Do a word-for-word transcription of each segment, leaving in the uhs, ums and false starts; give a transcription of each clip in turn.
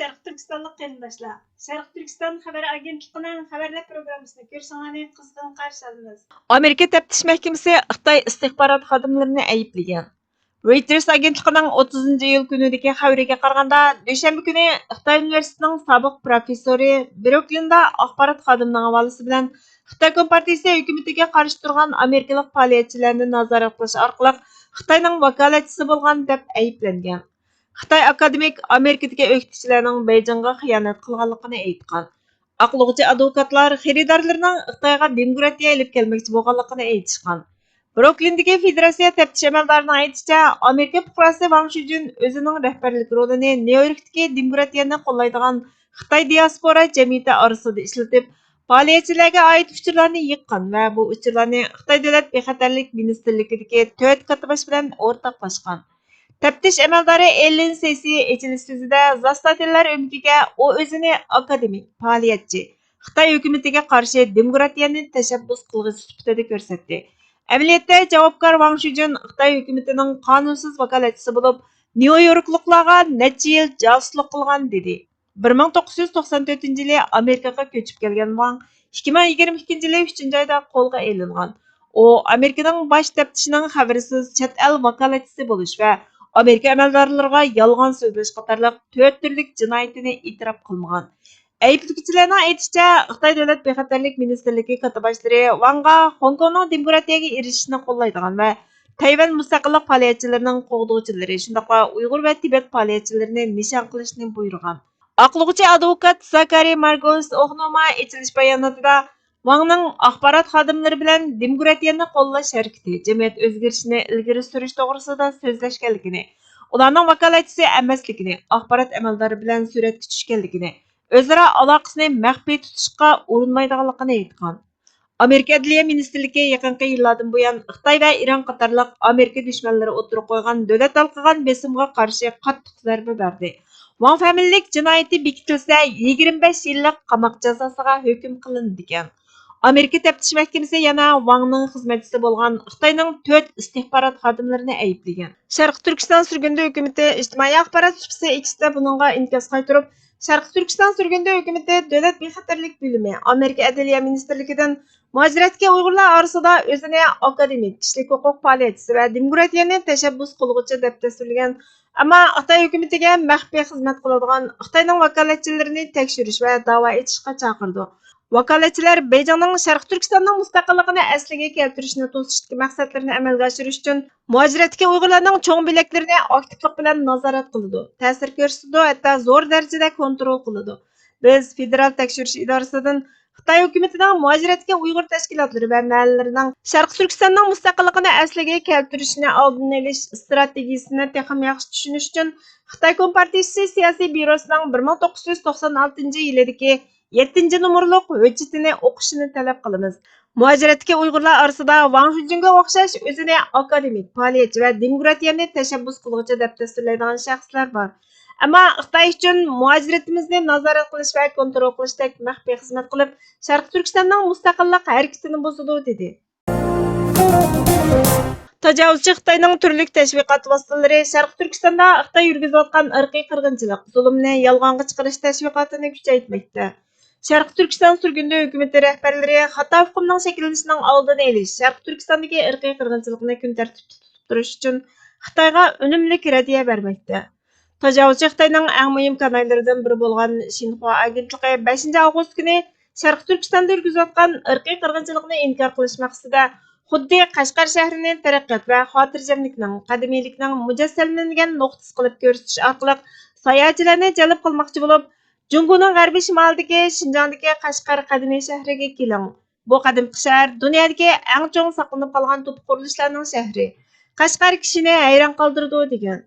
شەرقىي تۈركىستانلىق قېرىنداشلار، شەرقىي تۈركىستان خەۋەر ئاگېنتلىقىنىڭ خەۋەرلەر پروگراممىسىنى كۆرۈشۈڭلارنى قىزغىن قارشى ئالىمىز. ئامېرىكا تەپتىش مەھكىمىسى خىتاي ئىستىخبارات خادىملىرىنى ئەيىبلىگەن. رويتېرس ئاگېنتلىقىنىڭ ئوتتۇزىنچى ئىيۇل كۈنىدىكى خەۋىرىگە قارىغاندا، دۈشەنبە كۈنى خىتاي ئۇنىۋېرسىتېتىنىڭ سابىق پروفېسسورى بروكلىندا ئاخبارات خادىمىنىڭ ھاۋالىسى بىلەن خىتاي كومپارتىيىسى ھۆكۈمىتىگە قارشى تۇرغان ئامېرىكىلىق پائالىيەتچىلەرنى نازارەت قىلىش ئارقىلىق خىتاينىڭ ۋاكالەتچىسى بولغان دەپ ئەيىبلەنگەن. خىتاي ئاكادېمىك ئامېرىكىدىكى ئۆكتىچىلەرنىڭ بېيجىڭغا خىيانەت قىلغانلىقىنى ئېيتقان. ئاقلىغۇچى ئادۋوكاتلار خېرىدارلىرىنىڭ خىتايغا دېموكراتىيە ئېلىپ كەلمەكچى بولغانلىقىنى ئېيتىشقان. بروكلىندىكى فېدېراتسىيە تەپتىش ئەمەلدارىنىڭ ئېيتىشىچە، ئامېرىكا پۇقراسى ۋاڭ شۈجۈن ئۆزىنىڭ رەھبەرلىك رولىنى نيۇ يوركتىكى دېموكراتىيەنى قوللايدىغان خىتاي دىياسپورا جەمئىيىتى ئارىسىدا ئىشلىتىپ، پائالىيەتچىلەرگە ئائىت ئۇچۇرلارنى يىغقان ۋە بۇ ئۇچۇرلارنى خىتاي دۆلەت بىخەتەرلىك مىنىستىرلىكىدىكى تۆت كاتتىباش بىلەن ئورتاقلاشقان. تەپتىش ئەمەلدارى ئېللېن سېسى ئېچىلىش سۆزىدە، زاستاتېنلار ئۆمىكىگە ئۇ ئۆزىنى ئاكادېمىك، پائالىيەتچى، خىتاي ھۆكۈمىتىگە قارشى دېموكراتىيەنى تەشەببۇس قىلغۇچى سۈپىتىدە كۆرسەتتى. ئەمەلىيەتتە، جاۋابكار ۋاڭ شۈجۈن خىتاي ھۆكۈمىتىنىڭ قانۇنسىز ۋاكالەتچىسى بولۇپ، نيۇ يوركلۇقلارغا نەچچە يىل جاسۇسلۇق قىلغان، دېدى. بىر مىڭ توققۇز يۈز توقسان تۆتىنچى يىلى ئامېرىكىغا كۆچۈپ كەلگەن ۋاڭ ئىككى مىڭ يىگىرمە ئىككىنچى يىلى ئۈچىنچى ئايدا قولغا ئېلىنغان. ئۇ ئامېرىكىنىڭ باش تەپتىشىنىڭ خەۋىرسىز چەت ئەل ۋاكالەتچىسى بولۇش ۋە ئامېرىكا ئەمەلدارلىرىغا يالغان سۆزلەش قاتارلىق تۆت تۈرلۈك جىنايىتىنى ئېتىراپ قىلمىغان. ئەيىبلىگۈچىلەرنىڭ ئېيتىشىچە، خىتاي دۆلەت بىخەتەرلىك مىنىستىرلىكى كاتتىباشلىرى ۋاڭغا خوڭكوڭنىڭ دېموكراتىيەگە ئېرىشىشىنى قوللايدىغان ۋە تەيۋەن مۇستەقىللىق پائالىيەتچىلىرىنىڭ قوغدىغۇچىلىرى، شۇنداقلا ئۇيغۇر ۋە تىبەت پائالىيەتچىلىرىنى نىشان قىلىشنى بۇيرۇغان. ئاقلىغۇچى ئادۋوكات زاكارى مارگوس ئوخنوما ئېچىلىش باياناتىدا، ۋاڭنىڭ ئاخبارات خادىملىرى بىلەن دېموكراتىيەنى قوللاش ھەرىكىتى، جەمئىيەت ئۆزگىرىشىنى ئىلگىرى سۈرۈش توغرىسىدا سۆزلەشكەنلىكىنى، ئۇلارنىڭ ۋاكالەتچىسى ئەمەسلىكىنى، ئاخبارات ئەمەلدارى بىلەن سۈرەتكە چۈشكەنلىكىنى، ئۆزئارا ئالاقىسىنى مەخپىي تۇتۇشقا ئۇرۇنمايدىغانلىقىنى ئېيتقان. ئامېرىكا ئەدلىيە مىنىستىرلىكى يېقىنقى يىللاردىن بۇيان خىتاي ۋە ئىران قاتارلىق ئامېرىكا دۈشمەنلىرى ئوتتۇرىغا قويغان دۆلەت ھالقىغان بېسىمغا قارشى قاتتىق زەربە بەردى. ۋاڭ فامىلىلىك جىنايىتى بېكىتىلسە، يىگىرمە بەش يىللىق قاماق جازاسىغا ھۆكۈم قىلىنىدىكەن. ئامېرىكا تەپتىش مەھكىمىسى يەنە ۋاڭنىڭ خىزمەتچىسى بولغان خىتاينىڭ تۆت ئىستىخبارات خادىملىرىنى ئەيىبلىگەن. شەرقىي تۈركىستان سۈرگۈندە ھۆكۈمىتى ئىجتىمائىي ئاخبارات سۇپىسى ئېكستا بۇنىڭغا ئىنكاس قايتۇرۇپ، شەرقىي تۈركىستان سۈرگۈندە ھۆكۈمىتى دۆلەت بىخەتەرلىك بۆلۈمى ئامېرىكا ئەدلىيە مىنىستىرلىكىدىن مۇھاجىرەتتىكى ئۇيغۇرلار ئارىسىدا ئۆزىنى ئاكادېمىك، كىشىلىك ھوقۇق پائالىيەتچىسى ۋە دېموكراتىيەنى تەشەببۇس قىلغۇچى دەپ تەسۋىرلىگەن، ئەمما خىتاي ھۆكۈمىتىگە مەخپىي خىزمەت قىلىدىغان خىتاينىڭ ۋاكالەتچىلىرىنى تەكشۈرۈش ۋە داۋا ئېچىشقا چاقىرىدۇ. ۋاكالەتچىلەر بېيجىڭنىڭ شەرقىي تۈركىستاننىڭ مۇستەقىللىقىنى ئەسلىگە كەلتۈرۈشنى توسۇشتىكى مەقسەتلىرىنى ئەمەلگە ئاشۇرۇش ئۈچۈن مۇھاجىرەتتىكى ئۇيغۇرلارنىڭ چوڭ بۆلەكلىرىنى ئاكتىپلىق بىلەن نازارەت قىلىدۇ، تەسىر كۆرسىتىدۇ، ھەتتا زور دەرىجىدە كونترول قىلىدۇ. بىز فېدېرال تەكشۈرۈش ئىدارىسىدىن خىتاي ھۆكۈمىتىنىڭ مۇھاجىرەتتىكى ئۇيغۇر تەشكىلاتلىرى ۋە مەھەللىلىرىنىڭ شەرقىي تۈركىستاننىڭ مۇستەقىللىقىنى ئەسلىگە كەلتۈرۈشىنى ئالدىنى ئېلىش ئىستراتېگىيىسىنى تېخىمۇ ياخشى چۈشىنىش ئۈچۈن خىتاي كومپارتىيىسى سىياسىي بيۇروسىنىڭ بىر مىڭ توققۇز يۈز توقسان ئالتىنچى يىلىدىكى يەتتىنچى نومۇرلۇق ھۆججىتىنى ئوقۇشىنى تەلەپ قىلىمىز. مۇھاجىرەتتىكى ئۇيغۇرلار ئارىسىدا ۋاڭ شۈجۈنگە ئوخشاش ئۆزىنى ئاكادېمىك، پائالىيەتچى ۋە دېموكراتىيەنى تەشەببۇس قىلغۇچى دەپ تەسۋىرلەيدىغان شەخسلەر بار. ئەمما خىتاي ئۈچۈن مۇھاجىرىتىمىزنى نازارەت قىلىش ۋە كونترول قىلىشتەك مەخپىي خىزمەت قىلىپ، شەرقىي تۈركىستاننىڭ مۇستەقىللىق ھەرىكىتىنى بۇزىدۇ، دېدى. تاجاۋۇزچى خىتاينىڭ تۈرلۈك تەشۋىقات ۋاسىتىلىرى شەرقىي تۈركىستاندا خىتاي يۈرگۈزۈۋاتقان ئىرقىي قىرغىنچىلىق، زۇلۇمنى يالغانغا چىقىرىش تەشۋىقاتىنى كۈچەيتمەكتە. شەرقىي تۈركىستان سۈرگۈندە ھۆكۈمىتى رەھبەرلىرى خاتا ئۇقۇمنىڭ شەكىللىنىشىنىڭ ئالدىنى ئېلىش، شەرقىي تۈركىستاندىكى ئىرقىي قىرغىنچىلىقنى كۈن تەرتىپتە تۇتۇپ تۇرۇش ئۈچۈن خىتايغا ئۈنۈملۈك رەددىيە بەرمەكتە. تاجاۋۇزچى خىتاينىڭ ئەڭ مۇھىم كانايلىرىدىن بىرى بولغان شىنخۇا ئاگېنتلىقى بەشىنچى ئاۋغۇست كۈنى شەرقىي تۈركىستاندا يۈرگۈزۈۋاتقان ئىرقىي قىرغىنچىلىقنى ئىنكار قىلىش مەقسىتىدە خۇددى قەشقەر شەھىرىنى تەرەققىيات ۋە خاتىرجەملىكنىڭ، قەدىمىيلىكنىڭ مۇجەسسەملەنگەن نۇقتىسى قىلىپ كۆرسىتىش ئارقىلىق ساياھەتچىلەرنى جەلپ قىلماقچى بولۇپ، جۇڭگونىڭ غەربىي شىمالىدىكى شىنجاڭدىكى قەشقەر قەدىمىي شەھىرىگە كېلىڭ، بۇ قەدىمكى شەھەر دۇنيادىكى ئەڭ چوڭ ساقلىنىپ قالغان توپا قۇرۇلۇشلارنىڭ شەھىرى، قەشقەر كىشىنى ھەيران قالدۇرىدۇ، دېگەن.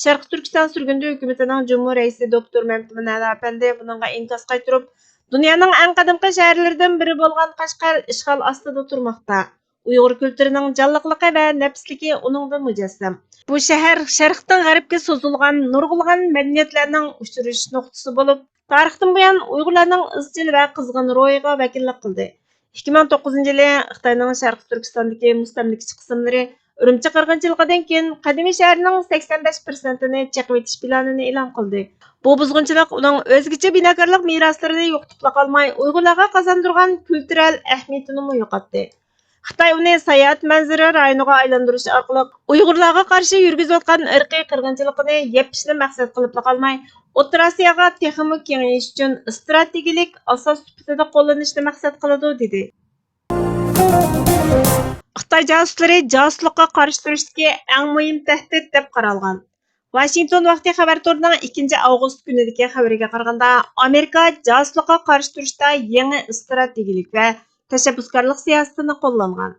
شەرقىي تۈركىستان سۈرگۈندە ھۆكۈمىتىنىڭ جۇمھۇر رەئىسى دوكتور مەمتىمىن ئەلا ئەپەندى بۇنىڭغا ئىنكاس قايتۇرۇپ، دۇنيانىڭ ئەڭ قەدىمكى شەھەرلىرىدىن بىرى بولغان قەشقەر ئىشغال ئاستىدا تۇرماقتا. ئۇيغۇر كۈلتۈرىنىڭ جانلىقلىقى ۋە نەپىسلىكى ئۇنىڭدىن مۇجەسسەم. بۇ شەھەر شەرقتىن غەربكە سوزۇلغان نۇرغۇنلىغان مەدەنىيەتلەرنىڭ ئۇچرىشىش نۇقتىسى بولۇپ، تارىختىن بۇيان ئۇيغۇرلارنىڭ ئىزچىل ۋە قىزغىن روھىغا ۋەكىللىك قىلدى. ئىككى مىڭ توققۇزىنچى يىلى خىتاينىڭ شەرقىي تۈركىستاندىكى مۇستەملىكىچى قىسىملىرى ئۈرۈمچى قىرغىنچىلىقىدىن كېيىن قەدىمىي شەھەرنىڭ سەكسەن بەش پىرسەنتىنى چېقىۋېتىش پىلانىنى ئېلان قىلدى. بۇ بۇزغۇنچىلىق ئۇنىڭ ئۆزگىچە بىناكارلىق مىراسلىرىنى يوقىتىپلا قالماي، ئۇيغۇرلارغا قازاندۇرغان كۈلتۈرەل ئەھمىيىتىنىمۇ يوقاتتى. خىتاي ئۇنى ساياھەت مەنزىرە رايونىغا ئايلاندۇرۇش ئارقىلىق ئۇيغۇرلارغا قارشى يۈرگۈزۈۋاتقان ئىرقىي قىرغىنچىلىقىنى يەپ ئىشنى مەقسەت قىلىپلا قالماي، ئوتتۇرا ئاسىياغا تېخىمۇ كېڭىيىش ئۈچۈن ئىستراتېگىيەلىك ئاساس سۈپىتىدە قوللىنىشنى مەقسەت قىلىدۇ، دېدى. خىتاي جاسۇسلىرى جاسۇسلۇققا قارشى تۇرۇشتىكى ئەڭ مۇھىم تەھدىت دەپ قارالغان. ۋاشىنگتون ۋاقتى خەۋەر تورىنىڭ ئىككىنچى ئاۋغۇست كۈنىدىكى خەۋىرىگە قارىغاندا، ئامېرىكا جاسۇسلۇققا قارشى تۇرۇشتا يېڭى ئىستراتېگىيەلىك ۋە تەشەببۇسكارلىق سىياسىتىنى قوللانغان.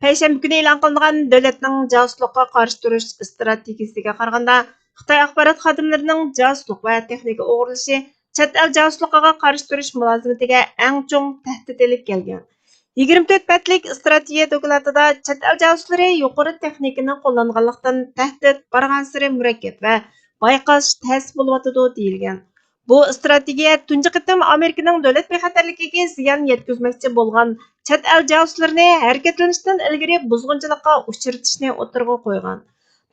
پەيشەنبە كۈنى ئېلان قىلىنغان دۆلەتنىڭ جاسۇسلۇققا قارشى تۇرۇش ئىستراتېگىيىسىگە قارىغاندا، خىتاي ئاخبارات خادىملىرىنىڭ جاسۇسلۇق ۋە تېخنىكا ئوغرىلىشى چەت ئەل جاسۇسلۇقىغا قارشى تۇرۇش مۇلازىمىتىگە ئەڭ چوڭ تەھدىت ئېلىپ كەلگەن. يىگىرمە تۆت بەتلىك ئىستراتېگىيە دوكلاتىدا چەت ئەل جاسۇسلىرى يۇقىرى تېخنىكىنى قوللانغانلىقتىن، تەھدىت بارغانسېرى مۇرەككەپ ۋە بايقاش تەس بولۇۋاتىدۇ، دېيىلگەن. بۇ ئىستراتېگىيە تۇنجى قېتىم ئامېرىكىنىڭ دۆلەت بىخەتەرلىكىگە زىيان يەتكۈزمەكچى بولغان چەت ئەل جاسۇسلىرىنى ھەرىكەتلىنىشتىن ئىلگىرى بۇزغۇنچىلىققا ئۇچرىتىشنى ئوتتۇرىغا قويغان.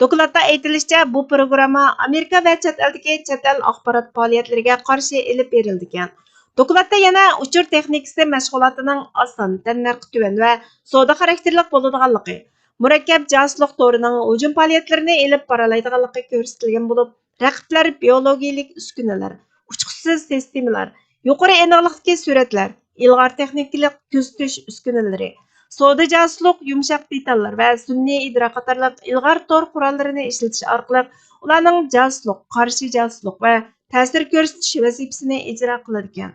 دوكلاتتا ئېيتىلىشىچە، بۇ پروگرامما ئامېرىكا ۋە چەت ئەلدىكى چەت ئەل ئاخبارات پائالىيەتلىرىگە قارشى ئېلىپ بېرىلىدىكەن. دوكلاتتا يەنە ئۇچۇر تېخنىكىسى مەشغۇلاتىنىڭ ئاسان، تەننەرخى تۆۋەن ۋە سودا خاراكتېرلىك بولىدىغانلىقى، مۇرەككەپ جاسۇسلۇق تورىنىڭ ھۇجۇم پائالىيەتلىرىنى ئېلىپ بارالايدىغانلىقى كۆرسىتىلگەن بولۇپ، رەقىبلەر بىيولوگىيىلىك ئۈسكۈنىلەر، ئۇچقۇچىسىز سىستېمىلار، يۇقىرى ئېنىقلىقتىكى سۈرەتلەر، ئىلغار تېخنىكىلىق كۆزىتىش ئۈسكۈنىلىرى، سودا جاسۇسلۇق يۇمشاق دېتاللار ۋە سۈنئىي ئىدراك قاتارلىق ئىلغار تور قوراللىرىنى ئىشلىتىش ئارقىلىق ئۇلارنىڭ جاسۇسلۇق، قارشى جاسۇسلۇق ۋە تەسىر كۆرسىتىش ۋەزىپىسىنى ئىجرا قىلىدىكەن.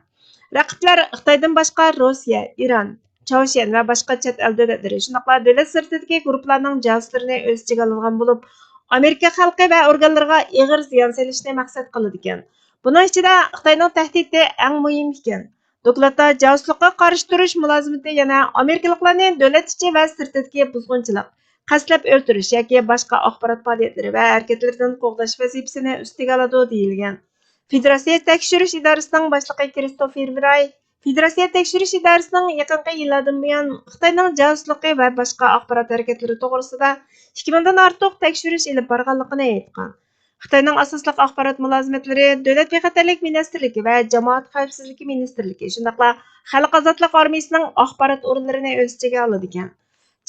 رەقىبلەر خىتايدىن باشقا روسىيە، ئىران، چاۋشيەن ۋە باشقا چەت ئەل دۆلەتلىرى، شۇنداقلا دۆلەت سىرتىدىكى گۇرۇپپىلارنىڭ جاسۇسلىرىنى ئۆز ئىچىگە ئالىدىغان بولۇپ، ئامېرىكا خەلقى ۋە ئورگانلىرىغا ئېغىر زىيان سېلىشنى مەقسەت قىلىدىكەن. بۇنىڭ ئىچىدە خىتاينىڭ تەھدىتى ئەڭ مۇھىم ئىكەن. دوكلاتتا جاسۇسلۇققا قارشى تۇرۇش مۇلازىمىتى يەنە ئامېرىكىلىقلارنى دۆلەت ئىچى ۋە سىرتىدىكى بۇزغۇنچىلىق، قەستلەپ ئۆلتۈرۈش ياكى باشقا ئاخبارات پائالىيەتلىرى ۋە ھەرىكەتلىرىدىن قوغداش ۋەزىپىسىنى ئۈستىگە ئالىدۇ، دېيىلگەن. فېدېراتسىيە تەكشۈرۈش ئىدارىسىنىڭ باشلىقى كىرىستوفېر ۋىراي فېدېراتسىيە تەكشۈرۈش ئىدارىسىنىڭ يېقىنقى يىللاردىن بۇيان خىتاينىڭ جاسۇسلۇقى ۋە باشقا ئاخبارات ھەرىكەتلىرى توغرىسىدا ئىككى مىڭدىن ئارتۇق تەكشۈرۈش ئېلىپ بارغانلىقىنى ئېيتقان. خىتاينىڭ ئاساسلىق ئاخبارات مۇلازىمەتلىرى دۆلەت بىخەتەرلىك مىنىستىرلىكى ۋە جامائەت خەۋپسىزلىكى مىنىستىرلىكى، شۇنداقلا خەلق ئازادلىق ئارمىيىسىنىڭ ئاخبارات ئورۇنلىرىنى ئۆز ئىچىگە ئالىدىكەن.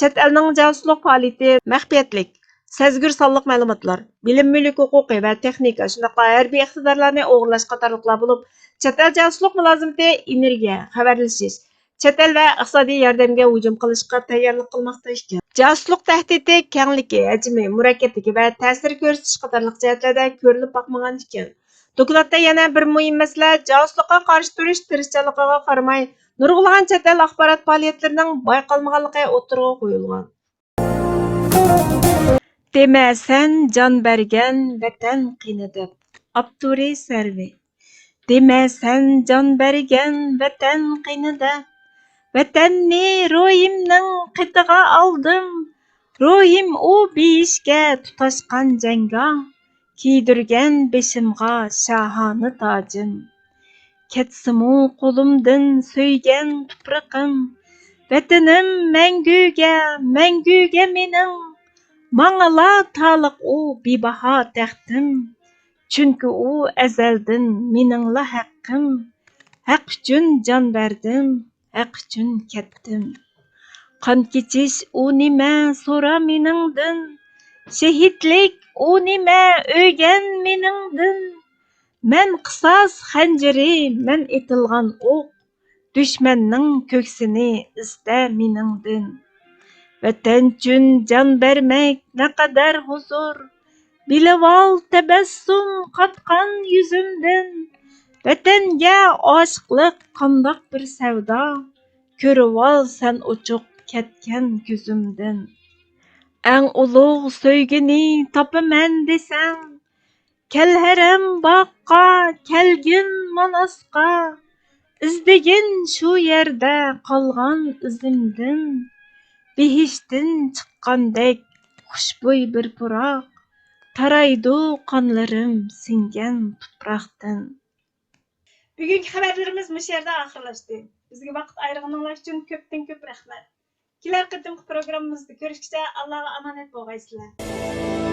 چەت ئەلنىڭ جاسۇسلۇق پائالىيىتى مەخپىيەتلىك، سەزگۈر سانلىق مەلۇماتلار، بىلىم مۈلۈك ھوقۇقى ۋە تېخنىكا، شۇنداقلا ھەربىي ئىقتىدارلارنى ئوغرىلاش قاتارلىقلار بولۇپ، چەت ئەل جاسۇسلۇق مۇلازىمىتى ئېنېرگىيە، خەۋەرلىشىش، چەت ئەل ۋە ئىقتىسادىي ياردەمگە ھۇجۇم قىلىشقا تەييارلىق قىلماقتا ئىكەن. جاسۇسلۇق تەھدىتى كەڭلىكى، ھەجمى، مۇرەككەپلىكى ۋە تەسىر كۆرسىتىش قاتارلىق جەھەتلەردە كۆرۈلۈپ باقمىغان ئىكەن. دوكلاتتا يەنە بىر مۇھىم مەسىلە، جاسۇسلۇققا قارشى تۇرۇش تىرىشچانلىقىغا قارىماي، نۇرغۇنلىغان چەت ئەل ئاخبارات پائالىيەتلىرىنىڭ بايقالمىغانلىقى ئوتتۇرىغا قويۇلغان. دېمە سەن جان بەرگەن ۋەتەن قېنى دەپ. ئاپتورى سەرۋى. دېمە سەن جان بەرگەن ۋەتەن قېنى دەپ. ۋەتەننى روھىمنىڭ قېتىغا ئالدىم. روھىم ئۇ بېيىشكە تۇتاشقان جەڭگاھ. كىيدۈرگەن بېشىمغا شاھانە تاجىم. كەتسىمۇ قولۇمدىن سۆيگەن تۇپرىقىم، ۋەتىنىم مەڭگۈگە، مەڭگۈگە مېنىڭ، ماڭىلا تالىق ئۇ بىباھا تەختىم. چۈنكى ئۇ ئەزەلدىن مېنىڭلا ھەققىم، ھەق ئۈچۈن جان بەردىم، ھەق ئۈچۈن كەتتىم. قان كېچىش ئۇ نېمە سورا مېنىڭدىن، شېھىتلىك ئۇ نېمە ئۆگەن مېنىڭدىن. مەن قىساس خەنجىرى، مەن ئېتىلغان ئوق، دۈشمەننىڭ كۆكسىنى ئىزدە مېنىڭدىن. ۋەتەن ئۈچۈن جان بەرمەك نەقەدەر ھۇزۇر، بىلىۋال تەبەسسۇم قاتقان يۈزۈمدىن. ۋەتەنگە ئاشىقلىق قانداق بىر سەۋدا، كۆرۈۋال سەن ئوچۇق كەتكەن كۆزۈمدىن. ئەڭ ئۇلۇغ سۆيگۈنى تاپىمەن دېسەڭ، كەل ھەرەم باغقا، كەلگىن ماناسقا، ئىزدىگىن شۇ يەردە قالغان ئىزىمدىن. بېھىشتتىن چىققاندەك خۇشبۇي بىر پۇراق، تارايدۇ قانلىرىم سىڭگەن تۇپراقتىن. بۈگۈنكى خەۋەرلىرىمىز مۇشۇ يەردە ئاخىرلاشتى. بىزگە ۋاقىت ئايرىغىنىڭلار ئۈچۈن كۆپتىن كۆپ رەھمەت. كېلەر قېتىمقى پروگراممىمىزدا كۆرۈشكىچە ئاللاغا ئامانەت بولغايسىلەر.